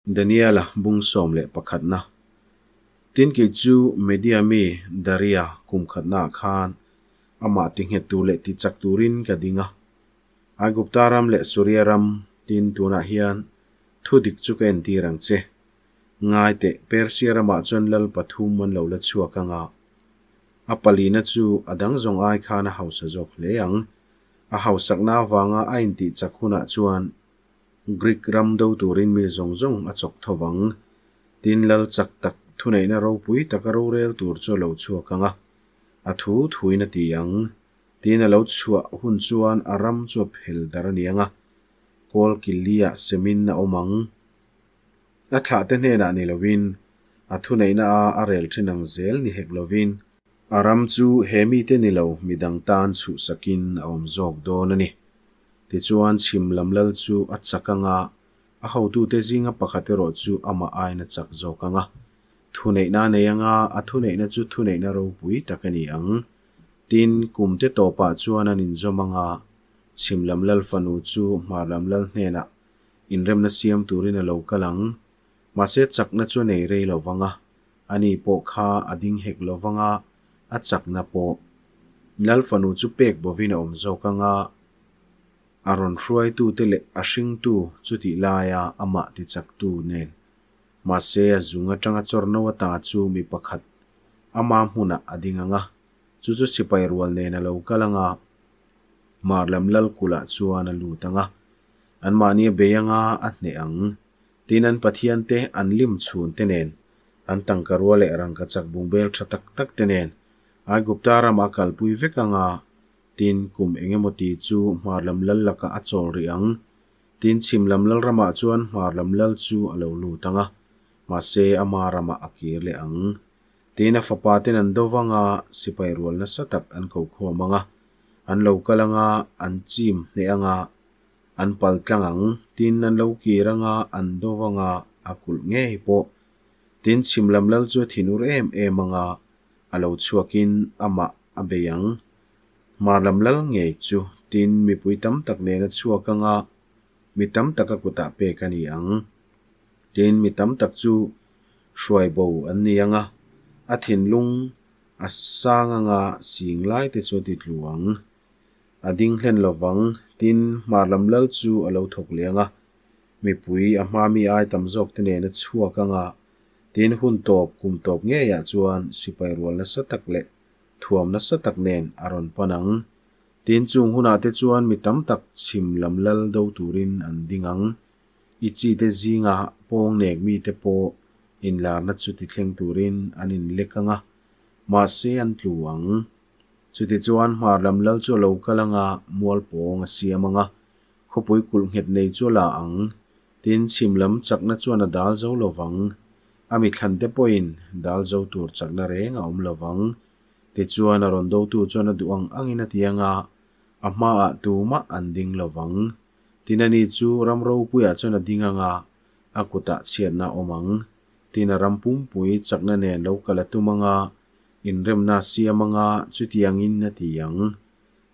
Daniela bung 11 na. Tin kei chu Media mi Daria kum khatnaah khan amah tinghet tur leh tichak turin ka ding a. Aigupta ram leh Suria ram, tin tunah hian thu dik chu ka entir ang che. Ngai teh, Persia ramah chuan lal pathum an lo la chhuak ang a, a palina chu a dang zawng ai khan a hausa zawk hle ang. A hausakna avanga a intihchak hunah chuan Greek ram do turin mi zawng zawng a chawk tho vang. Tin, lal chak tak thuneihna ropui taka rorel tur chu a lo chhuak ang a, a thu thuin a ti ang. Tin, a lo chhuah hun chuan a ram chu a phel dar a ni ang a, kawl kiliah semin a awm ang. A thlahte hnenah ni lovin, a thuneihna a a rel thin ang zel ni hek lovin, a ram chu he mite ni lo midang tan chhuhsakin a awm zawk dawn a ni. Tichuan, chhim lam lal chu a chak ang a, a hotute zinga pakhat erawh chu amah aiin a chak zawk ang a. Thuneihna a nei ang a, a thuneihna chu thuneihna ropui tak a ni ang. Tin, kumte tawpah chuan an inzawm ang a, chhim lam lal fanu chu hmar lam lal hnenah Inremna siam turin a lo kal ang. Mahse chakna chu a nei rei lo vang a, ani pawh kha a ding hek lo vang a, a chakna pawh Lal fanu chu pek bovin a awm zawk ang a, a rawn hruaitute leh a hringtu chutih laia amah tichaktu nen. Mahse a zung atanga chawrno ata chu mi pakhat ama hmunah a ding ang a, chu chu sipai rual nen a lo kal ang a, Hmar lam Lal kulh-ah chuan a lut ang a. Anmahni a bei anga a hneh ang. Tin an Pathiante an lim chhun te nen, an tangka rua leh rangka chak bungbel tha tak tak te nen Aigupta ramah a kalpui vek anga, tin kum eng emaw ti chu hmar lam lal lakah a chawl rih ang. Tin chhim lam lal ramah chuan hmar lam lal chu a lo lut anga, mahse ama ramah a kir leh ang. Tin a fapa ten an do vanga sipai rual nasa tak an ko khawm anga, An lo kal anga, an chim hneh anga, an pal tlang ang, tin an lo kir anga, an do anga, a kulh ngei pawh. Tin chhim lam lal chu a thinur em em anga, a lo chhuakin amah a bei ang. Hmar lam lal ngei chu tin mipui tam tak nen a chhuak anga, mi tam tak a kutah pek a ni ang. Tin mi tam tak chu hruai bo an ni anga, a thinlung A sang anga sing lai te chu a ti tlu ang. A ding hlen lo vang, tin hmar lam lal chu a lo thawk leh ang a. Mipui a hma mi ai tam zawk te nen a chhuak ang a, tin hun tawp kum tawp ngeiah chuan sipai rual nasa tak leh thuam nasa tak nen a rawn pan ang. Tin chung hunah te chuan mi tam tak chhim lam lal do turin an ding ang. I chi te zinga pawng nek mi te pawh inlarna chu ti thleng turin an inlek ang a, mahse an tlu ang. Chutichuan hmar lam lal chu a lo kal ang a, mual pawng a siam ang a, khawpui kulh nghet nei chu a la ang. Tin, chhim lam chakna chuan a dal zo lo vang. A mi thlan te pawhin dal zo tur chakna reng a awm lo vang. Tichuan a rawn dotu chuan a duh ang angin a ti ang a, a hmaah tumah an ding lo vang. Tin ani chu ram ropuiah chuan a ding ang a, a kutah chhiatna a awm ang. Tin a ram pumpui chakna nen lo kal a tum ang a, inremna a siam ang a, chutiangin a ti ang.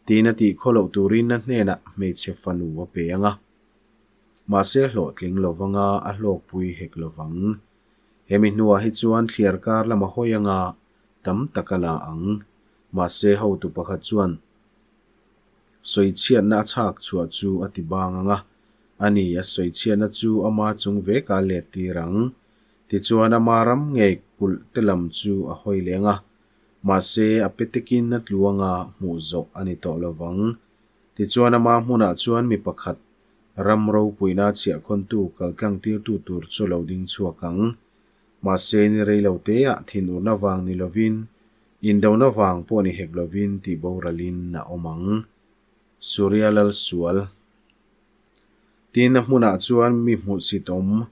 Tin a tih khaw loh turin a hnenah hmeichhe fanu a pe ang a. Mahse hlawhtling lo vang a, a hlawkpui hek lo vang. Hemi hnuah hi chuan thliar kar lam a hawi ang a, tam tak a la ang. Mahse hotu pakhat chuan Sawichhiatna a chhak chhuah chu a ti bang ang a, ani a sawichhiatna chu ama chung veka let tir ang. Tichuan ama ram ngei kulh te lam chu a hawi leng a, mahse a pe tekin a tlu anga hmuh zawh a ni tawh lo vang. Tichuan ama hmunah chuan mi pakhat, ram ropuina chhiahkhawntu kaltlang tirtu tur chu a lo ding chhuak ang. Mahse ni rei lo teah thinurna vang ni lovin Indona vang pawh ni hek lovin tih boralin a awm ang. Suria lal sual. Tin, a hmunah chuan mi hmuhsit awm,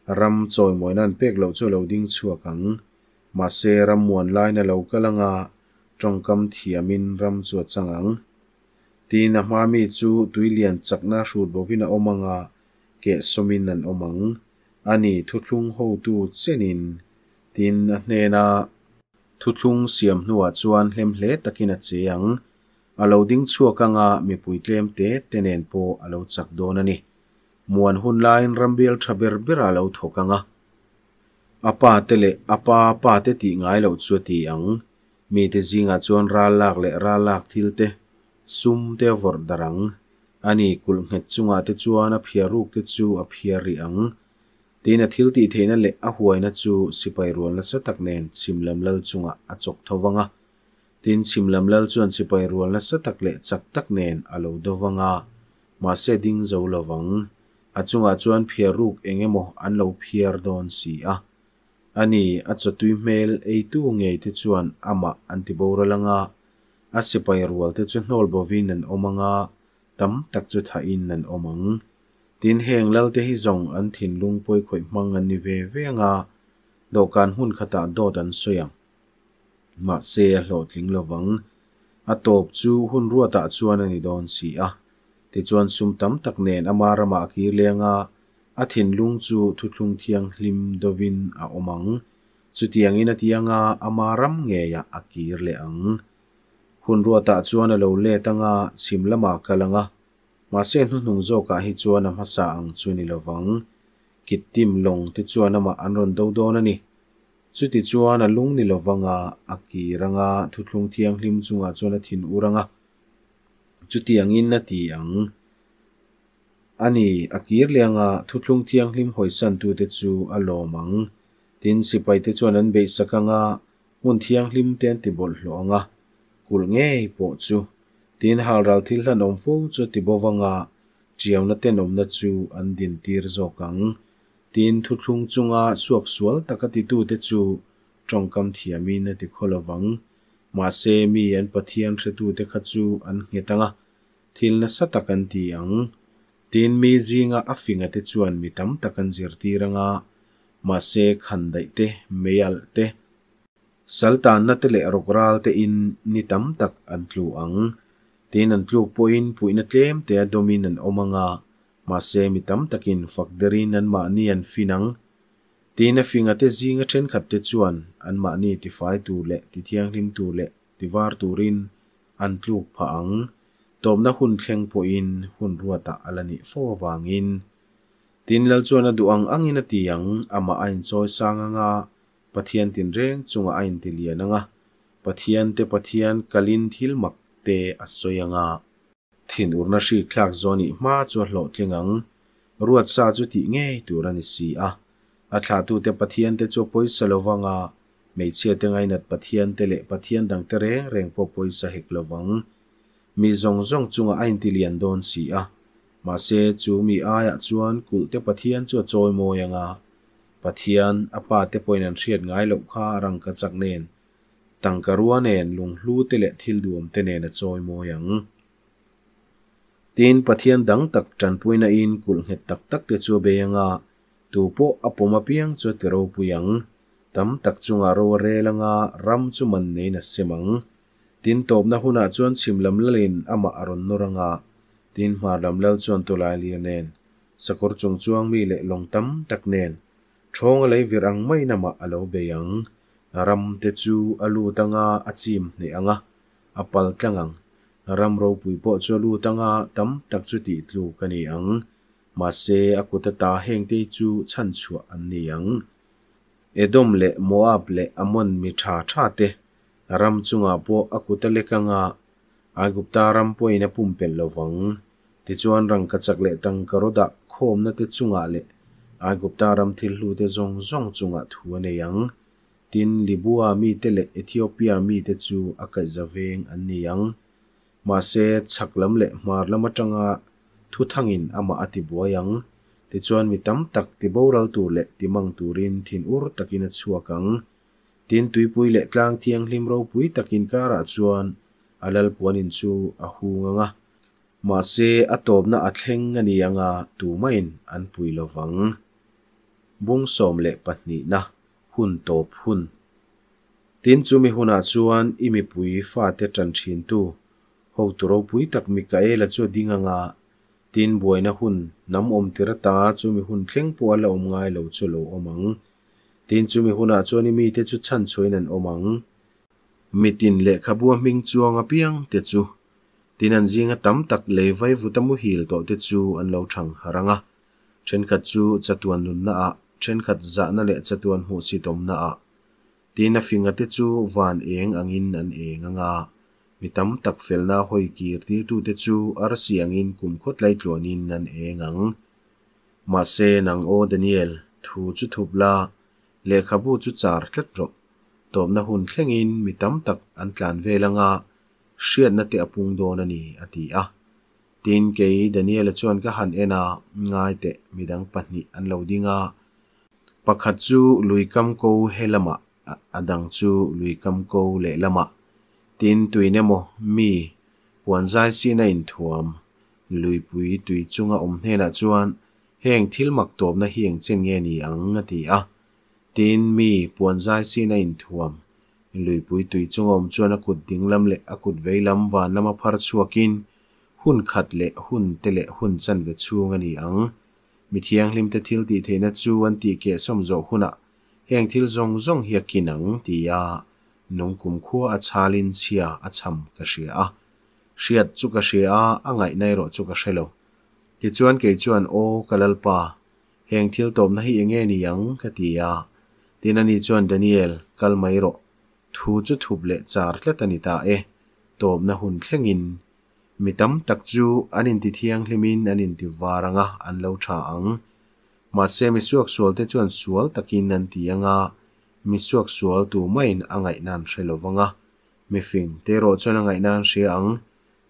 ram chawimawina an pek loh chu a lo ding chhuak ang. Mahse, ram muan lain a lo kal ang a, tawngkam thiamin ram chu a chang ang. Tin, a hma mi chu tui lian chakna hrut bovin a awm ang a, keh sawmin an awm ang. Ani, thuthlung hotu chenin Tin, a hnena thuthlung siam hnuah chuan hlem hle takin a che ang. A lo ding chhuak anga mipui tlem te te nen pawh a lo chak dawn a ni. Muan hun laiin rambial tha ber berah a lo thawk ang a. A pa te leh a pa pa te tih ngai loh chu a ti ang. Mite zingah chuan ral lak leh ral lak thil te, sum te a vawrh darh ang. Ani kulh nghet chungah te chuan a phiar ruk te chu a phiar rih ang. Tin, a thil tih theihna leh a huaina chu sipai rual nasa tak nen chhim lam lal chungah a chawk tho vang a. Tin, chhim lam lal chuan sipai rual nasa tak leh chak tak nen a lo do vang a, mahse ding zo lo vang. A chungah chuan phiar ruk eng emaw an lo phiar dawn si a. Ani, a chawtui hmel eitu ngei te chuan amah an ti boral ang a, a sipai rual te chu hnawl bovin an awm ang a, tam tak chu thahin an awm ang. Tin, heng lalte hi zawng an thinlung pawikhawih hmang an ni ve ve ang a, dawhkan hmun khatah dawt an sawi ang. Mahse, a hlawhtling lovang. A tawp chu hun ruatah chuan a ni dawn si a. Tichuan sum tam tak nen ama ramah a kir leng a, a thinlung chu thuthlung thianghlim dovin a awm ang. Chutiangin a ti anga ama ram ngeiah a kir leh ang. Hun ruatah chuan a lo let anga chhim lamah a kal ang a, mahse hnuhnung zawkah hi chuan a hmasa ang chu ni lovang. Kittim lawng te chuan amah an rawn do dawn a ni. Chutichuan a lung ni lovanga a kir anga thuthlung thianghlim chungah chuan a thin ur anga chutiangin a ti ang. A ni, a kir leh anga thuthlung thianghlim hawisantute chu a lawm ang. Tin, sipaite chuan an beihsak anga hmun thianghlim te an ti bawlhhlawh anga kulh ngei pawh chu. Tin, halral thil hlan awm fo chu a ti bo vanga tiauna tenawmna chu an dintir zawk ang. Tin, thuthlung chunga suaksual taka titute chu tawngkam thiamin a ti khaw lo vang. Mahse, mi an Pathian hretute kha chu an nghet ang a, thil nasa tak an ti ang. Tin, mi zinga a fingate chuan mi tam tak an zirtir ang a, mahse, khandaih te, meialh te, saltanna te leh rawkral te in ni tam tak an tlu ang. Tin, an tluk pawhin puihna tlem te a dawmin an awm ang a, Mahse, mi tam takin fak derin anmahni an fin ang. Tin, a fingate zinga thenkhatte chuan anmahni tifai tur leh tithianghlim tur leh tivar turin an tluk phah ang. Tawpna hun thleng pawhin hun ruatah a la nih fo avangin. Tin, Lal chuan a duh ang angin a ti ang, amah a inchawi sang ang a, Pathian tinreng chungah a intilian ang a, Pathiante Pathian kalin thil mak te a sawi ang a. Thinurna hrikthlak zawnih hma chu a hlawhtling ang. Ruatsa chu tih ngei tur a ni si a. A thlahtute Pathiante chu a pawisa lo vang a, hmeichhiate ngainat Pathiante leh Pathian dangte reng reng pawh pawisa hek lo vang. Mi zawng zawng chungah a intilian dawn si a. Mahse, chu mi aiah chuan kulhte Pathian chu a chawimawi ang a. Pathian, a pate pawhin an hriat ngai loh kha a rangkachak nen Tangka rua nen, lunghlu te leh thil duam te nen a chawi mawi ang. Tin, Pathian dang tak tanpuina in kulh nghet tak tak te chu a bei ang a, tu pawh a pawm apiang chu a ti ropui ang. Tam tak chungah ro a rel ang a, ram chu man neiin a sem ang. Tin, tawpna hunah chuan chhim lam lalin amah a rawn nawr ang a, tin, hmar lam lal chuan tawlai lir nen, sakawr chung chuang mi leh lawng tam tak nen, Ṭhawng a lei vir ang maiin amah a lo bei ang. Ram te chu a lut ang a, a chim hneh ang a, a pal tlang ang. Ram ropui pawh chu a lut ang a, tam tak chu tih tluk a ni ang. Mahse, a kut ata hengte hi chu chhanchhuah an ni ang. Edom leh Moab leh Ammon mi ṭha ṭha te ram chungah pawh a kut a lek ang a, Aigupta ram pawhin a pumpelh lo vang. Tichuan rangkachak leh tangka rawdah khawmna te chungah leh Aigupta ram thil hlute zawng zawng chungah thu a nei ang. Tin, Libua mite leh Ethiopia mite chu a kaihza veng an ni ang. Mahse, chhak lam leh hmar lam atanga thu thangin amah a tibuai ang. Tichuan mi tam tak tiboral tur leh timang turin thinur takin a chhuak ang. Tin, tuipui leh tlang thianghlim ropui tak inkarah chuan a lalpuanin chu a hung ang a. Mahse, a tawpna a thleng a ni anga tumahin an pui lo vang. Bung 12na hun tawp hun. Tin, chumi hunah chuan i mipui fate tan thintu hotu ropui tak Mikaela chu a ding anga, tin buaina hun hnam awm tir ata chumi hun thleng pawh a la awm ngai lo chu a lo awm ang. Tin, chumi hunah chuan i mite chu chhanchhuahin an awm ang. Mitin lehkhabua hming chuang apiang te chu Tin an zinga tam tak lei vaivuta muhil tawh te chu an lo thang harh ang a. Thenkhat chu chatuan nunna ah, thenkhat zahna leh chatuan hmuhsitawmna ah. Tin a finga te chu van eng angin an eng anga, mi tam tak felna hawi kir tirtute chu arsi angin kum khawtlai tluanin an eng ang. Mahse nang aw Daniel, thu chu thup la, lehkhabu chu char tlat rawh. Tawpna hun thlengin mi tam tak an tlan vel anga, hriatna te a pung dawn a ni, a ti a. Tin, kei Daniela chuan ka han en a, ngai teh, midang pahnih an lo ding a. Pakhat chu lui kam ko he lamah, a dang chu lui kam ko lehlamah. Tin, tuin emaw mi puan zai sin a inthuam luipui tui chunga awm hnenah chuan heng thil mak tawpna hi engchen nge ni ang? a ti a. Tin, mi puan zai sin a inthuam luipui tui chunga awm chuan a kut dinglam leh a kut veilam van lama phar chhuakin hun khat leh hun te leh hun chanve chhung a ni ang. Mi thianghlimte thil tih theihna chu an tih kehsawm zawh hunah heng thil zawng zawng hi a kin ang tia nung kumkhua a chhalin chhia a chham ka hria a. Hriat chu ka hria a, a ngaihna erawh chu ka hre lo. Tichuan kei chuan, Aw, ka Lalpa, heng thil tawpna hi enge ni ang? ka ti a. Tin ani chuan, Daniel, kal mai rawh. Thu chu thup leh char tlat a ni ta e, tawpna hun thlengin. Mi tam tak chu an inti thianghlimin an inti var ang a, an lo tha ang. Mahse mi suaksualte chuan sual takin an ti ang a, mi suaksual tu maiin a ngaihna an hre lo vang a, mi fing te erawh chuan a ngaihna an hria ang.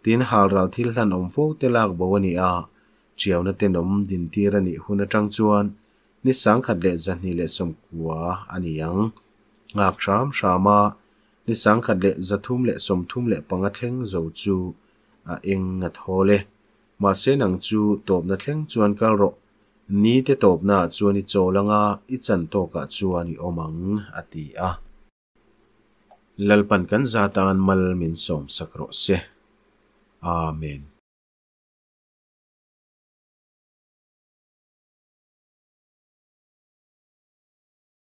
Tin, halral thil hlan awm fo te lak bo a ni a, ṭiauna tenawm dintir a nih hun aṭang chuan ni 1990 a ni ang. Nghak hram hram a, Ni 1335 thleng zo chu a eng a thawl e. Mahse nang chu tawpna thleng chuan kal rawh. Ni te tawpnaah chuan i chawl anga i chan tawkah chuan i awm ang, a ti a. Lalpan kan zatan mal min sawmsak rawh se. Amen.